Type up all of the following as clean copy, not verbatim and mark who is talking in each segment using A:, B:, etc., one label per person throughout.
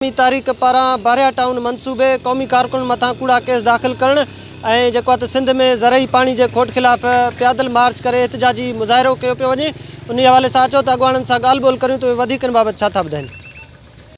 A: عوامي تحريڪ پاران بحريا ٽائون منصوبي، قومي ڪارڪنن مٿان ڪوڙا ڪيس داخل ڪرڻ ۽ جيڪو آهي ته سنڌ ۾ زرعي پاڻي جي کوٽ خلاف پيادل مارچ ڪري احتجاجي مظاهرو ڪيو پيو وڃي انهي حوالي سان اچو ته اڳواڻن سان ڳالهه ٻولهه ڪريون ته اهي وڌيڪ ان بابت ڇا ٿا ٻڌائين.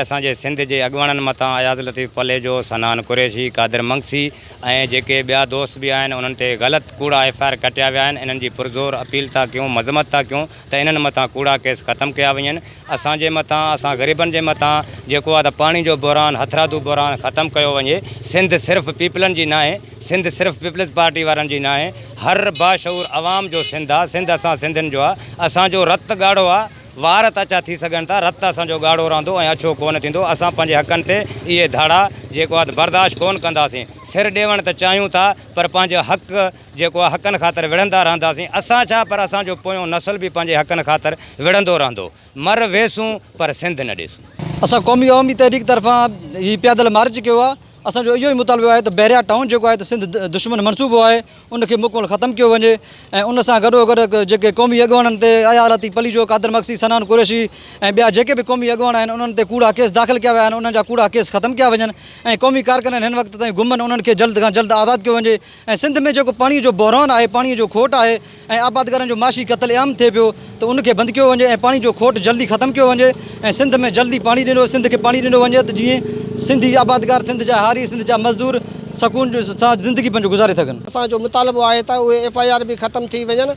B: اسان جي سنڌ جي اڳواڻن مٿان اياز لطيف پليجو، صنعان قريشي، قادر منگسي ۽ جيڪي ٻيا دوست به آهن انهن تي غلط ڪوڙا ايف I R ڪٽيا ويا آهن انهن جي پرزور اپيل ٿا ڪيون مذمت ٿا ڪيون ته انهن مٿان ڪوڙا ڪيس ختم ڪيا وڃن اسان جي مٿان اسان غريبن جي مٿان جيڪو آ ته پاڻي جو بحران هٿرادو بحران ختم ڪيو وڃي سنڌ صرف پيپلن جي ناهي سنڌ صرف پيپلز پارٽي وارن جي ناهي هر باشعور عوام جو سنڌ آ سنڌ اسان سنڌين جو آ اسان جو رت ڳاڙهو آ وار ته اچا ٿي سگهن ٿا رت اسان جو ڳاڙهو رهندو ۽ اڇو ڪونه ٿيندو اسان پنهنجي حقن تي اهي ڌاڙا جيڪو آ ته برداشت ڪونه ڪنداسين سر ڏيوڻ ته چاهيون ٿا پر پنهنجو حق جيڪو آ حقن خاطر وڙهندا رهنداسين، اسان ڇا پر اسان جو پويون نسل به پنهنجي حقن خاطر وڙهندو رهندو. مر ويسون پر سنڌ نه ڏيسون.
A: اسان قومي عوامي تحريڪ طرفان هي پيادل مارچ ڪيو آ، اسان جو اهو ئي مطالبو آهي ته بحريا ٽائون جيڪو آهي ته سنڌ دشمن منصوبو آهي ان کي مڪمل ختم ڪيو وڃي ۽ ان سان گڏوگڏ جيڪي قومي اڳواڻن تي اياز لطيف پليجو، قادر مگسي، صنعان قريشي ۽ ٻيا جيڪي به قومي اڳواڻ آهن انهن تي ڪوڙا ڪيس داخل ڪيا ويا آهن انهن جا ڪوڙا ڪيس ختم ڪيا وڃن ۽ قومي ڪارڪنن هن وقت تائين گم آهن انهن کي جلد کان جلد آزاد ڪيو وڃي ۽ سنڌ ۾ جيڪو پاڻي جو بحران آهي پاڻي جو کوٽ آهي ۽ آبادگارن جو معاشي قتل عام ٿئي پيو ته ان کي بند ڪيو وڃي ۽ پاڻي جو کوٽ جلدي ختم ڪيو وڃي ۽ سنڌ ۾ جلدي پاڻي ڏنو سنڌ کي پاڻي ڏنو وڃي ته جيئن سنڌي آبادگار سنڌ جا هاري سنڌ جا مزدور سڪون سان زندگي پنهنجو گذاري سگهن.
C: اسان جو مطالبو آهي ته اهي ايف I R به ختم ٿي وڃن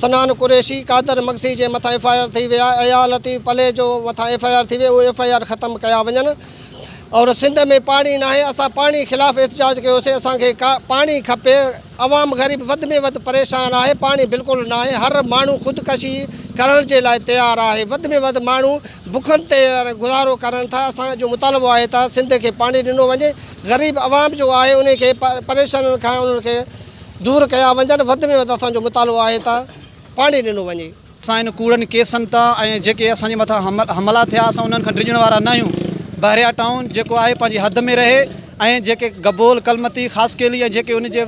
C: صنعان قريشي قادر مگسي جي مٿان ايف I R ٿي وئي آهي اياز لطيف پليجو مٿان ايف I R ٿي وئي اهي ايف I R ختم ڪيا وڃن. اور سنڌ ۾ پاڻي ناهي اسان پاڻي خلاف احتجاج ڪيوسين اسان کي پاڻي کپي عوام غريب وڌ ۾ وڌ پريشان آهي پاڻي بلڪل ناهي هر ماڻهو خودڪشي ڪرڻ جي لاء تيار آهي وڌ ۾ وڌ ماڻهو بکن تي گذارو ڪرن ٿا اسان جو مطالبو آهي ته سنڌ کي پاڻي ڏنو وڃي غريب عوام جو آهي انهي کي پريشانين کان انهن کي دور ڪيا وڃن وڌ ۾ وڌ اسان جو مطالبو آهي ته پاڻي ڏنو وڃي.
D: اسان ان ڪوڙن ڪيسن تان ۽ جيڪي اسان جي مٿان حملا ٿيا اسان انهن کان ڊڄڻ وارا نه آهيون. بحريا ٽائون جيڪو آهي پنهنجي حد ۾ رهي ۽ جيڪي گبول، ڪلمتي، خاصخيلي ۽ جيڪي ان جي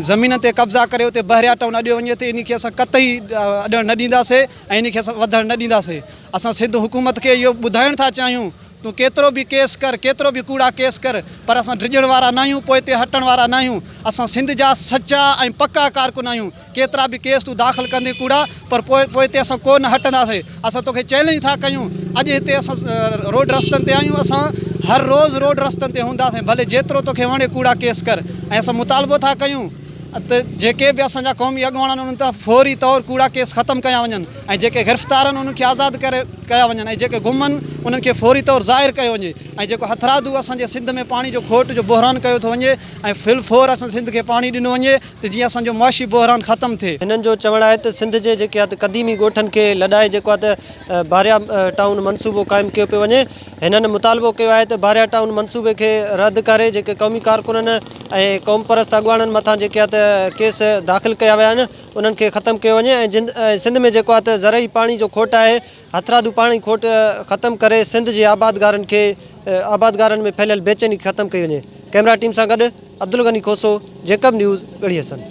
D: زمينن تي قبضا ڪري اتي بحريا ٽائون اڏيو وڃي ٿي انهي کي اسان قطعي اڏڻ نه ڏينداسي ۽ انهي کي اسان وڌڻ نه ڏينداسي. اسان سنڌ حڪومت کي اهو ٻڌائڻ ٿا چاهيون تون ڪيترو به ڪيس ڪر، ڪيترو به ڪوڙا ڪيس ڪر، پر اسان ڊڄڻ وارا ناهيون، پوئتي هٽڻ وارا ناهيون. اسان سنڌ جا سچا ۽ پڪا ڪارڪن آهيون. ڪيترا به ڪيس تون داخل ڪندين ڪوڙا، پر پوء پوئتي اسان ڪو نه هٽنداسين. اسان توکي چئلينج ٿا ڪيون. اڄ هتي اسان روڊ رستن تي آهيون، اسان هر روز روڊ رستن تي هونداسين، ڀلي جيترو توکي وڻي ڪوڙا ڪيس ڪر. ۽ اسان مطالبو ٿا ڪيون ته جيڪي به اسان جا قومي اڳواڻ آهن انهن تان فوري طور ڪوڙا ڪيس ختم ڪيا وڃن. ۽ جيڪي گرفتار آهن انهن کي آزاد ڪري ڪيا وڃن ۽ جيڪي گم آهن انهن کي فوري طور ظاهر ڪيو وڃي ۽ جيڪو هٿرادو اسان جي سنڌ ۾ پاڻي جو کوٽ جو بحران ڪيو ٿو وڃي ۽ في الفور اسان سنڌ کي پاڻي ڏنو وڃي ته جيئن اسان جو معاشي بحران ختم ٿئي.
A: هنن جو چوڻ آهي ته سنڌ جي جيڪي آهي ته قديمي ڳوٺن کي لڏائي جيڪو آهي ته بحريا ٽائون منصوبو قائم ڪيو پيو وڃي هنن مطالبو ڪيو آهي ته بحريا ٽائون منصوبي کي رد ڪري جيڪي قومي ڪارڪنن ۽ قومپرست اڳواڻن مٿان جيڪي آهي ته ڪيس داخل ڪيا ويا آهن انهن کي ختم ڪيو وڃي ۽ سنڌ ۾ جيڪو آهي ته زرعي پاڻي جو کوٽ آهي هٿرادو پاڻي کوٽ ختم ڪري سنڌ جي آبادگارن کي آبادگارن ۾ ڦهليل بيچيني ختم ڪئي وڃي ڪئميرا ٽيم سان گڏ عبدالغني کوسو جيڪب نيوز ڳڙهي حسن.